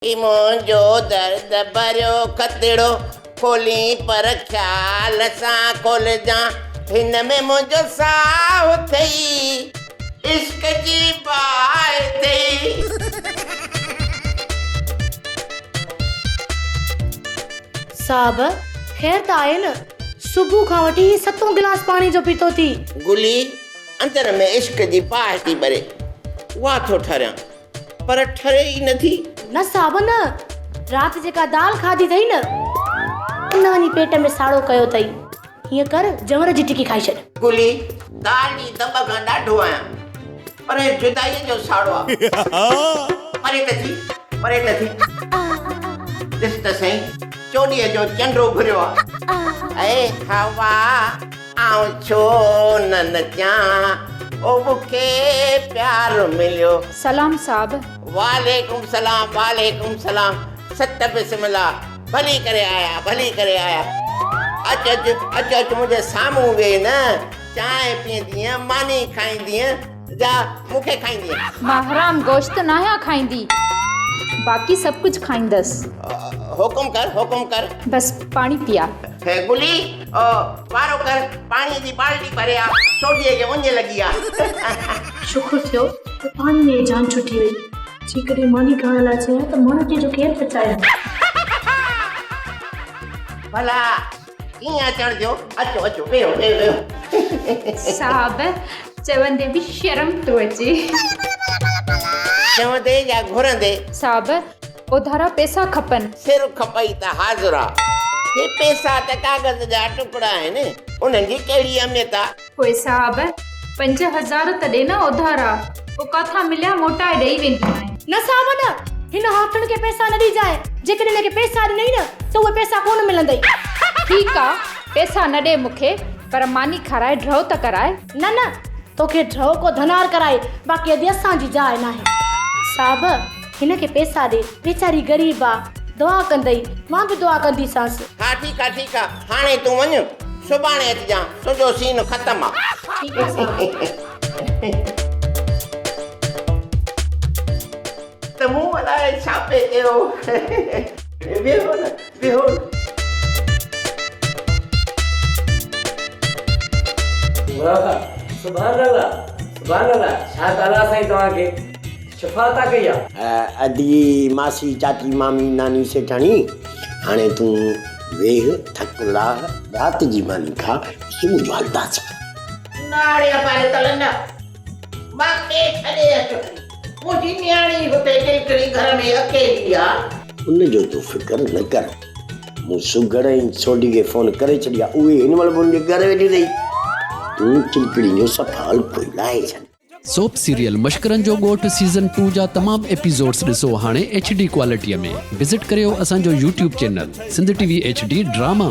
هي منهنجو درد ڀريو خطڙو کولين پر خيال سان کولجان هن ۾ منهنجو ساهه اٿئي عشق جي باهه اٿئي. صاحب خير ته آهي نه صبح کان وٺي هي ستون گلاس پاڻي جو پيتو ٿي. گلي اندر ۾ عشق جي باهه ٿي ٻري اها ٿو ٺريان. پر ٺري ئي نه ٿي. نه صاحب نه، رات جيڪا دال کاڌي اٿئي نه، ان وڃي پيٽ ۾ ساڙو ڪيو اٿئي. هيئن ڪر جنور جي ٽڪي کائي ڇڏ. گلي، دال جي دٻ کان ڏاڍو آهيان، پر هي جدائيء جو ساڙو آ. پري ته ٿي، پري ته ٿي. ڏس ته سهين، چوڏهينء جو چنڊ اڀريو آ. اي هوا! آئون ڇو نه نچان او مون کي پيار مليو. سلام صاحب. وعليڪم سلام وعليڪم سلام ست بسم الله ڀلي ڪري آيا ڀلي ڪري آيا اچ اچ اچ اچ منهنجي سامهون ويهه نه چانهه پيئندينء ماني کائيندينء جا مون کي کائيندينء. مان حرام گوشت ناهيان کائيندي باقي سڀ ڪجهه کائيندس. حڪم ڪر حڪم ڪر. بس پاڻي پيار. هي گلي او وارو ڪر پاڻي جي بالٽي ڀري آ سوڍيء کي اڃ لڳي آ. شڪر ٿيو ته پاڻي ۾ ئي جان ڇٽي وئي. جيڪڏهن ماني کائڻ لاء چيائين ته ماڻهپي جو ڪير پچائي ها. ڀلا ڪيئن اچڻ ٿيو؟ اچو اچو ويهو ويهو ويهو. صاحب چوندي به شرم ٿو اچي. چوندي يا گهرندي؟ صاحب اڌارا پئسا کپن. سر کپئي ته حاضر آ. هي پئسا ته ڪاغذ جا ٽڪڙا آهن، انهن جي ڪهڙي اهميت آ؟ پوء صاحب 5000 ته ڏي نه اڌارا، پوء ڪاٿان مليا موٽائي ڏئي وينديمانء. نه صاحب نه، هن هاٿڻ کي پئسا نه ڏجانء، جيڪڏهن هن کي پئسا ڏنئي نه ته اهي پئسا ڪونه ملندئي. ٺيڪ آ، پئسا نه ڏي مون کي، پر ماني کارائي ڍؤ ته ڪرائي. نه نه، توکي ڍؤ ڪو ڌنار ڪرائي، باقي ادي اسان جي جاء ناهي. صاحب هن کي پئسا ڏي، ويچاري غريب آ، دعا ڪندئي، مان به دعا ڪنديسانس. ها ٺيڪ آ ٺيڪ آ، هاڻي تون وڃ، سڀاڻي اچجان، تنهنجو سين ختم آ. ٺيڪ آ صاحب. ته مون الائي ڇا پئي چيو. ويهو نه، ويهو نه. واهه سبحان الله سبحان الله ڇا ته الله سائين توهان کي شفا عطا ڪئي آ. ادي، ماسي، چاچي، مامي، ناني، سيٺاڻي، هاڻي تون ويهه، ٿڪ لاهه، رات جي ماني کاء، صبح جو هلنداسين. نه اڙي ابا رتل نه، مان کي ڇڏي اچ، منهنجي نياڻي هتي ٽلٽلي گهر ۾ اڪيلي آ. ان جو تون فڪر نه ڪر، مون سگهڙ ۽ سوڍي کي فون ڪري ڇڏي آ، اهي هن مهل به ان جي گهر ويٺيون اٿئي. تون چلڪڙي جو صفا الڪو ئي لاهي ڇڏ. سوپ سيريل مشڪرن جو ڳوٺ سيزن ٽو جا تمام ايپيسوڊس ڏسو هاڻي ايڇ ڊي ڪوالٽي ۾ وزٽ ڪريو اسان جو YouTube channel Sindh T V H D drama.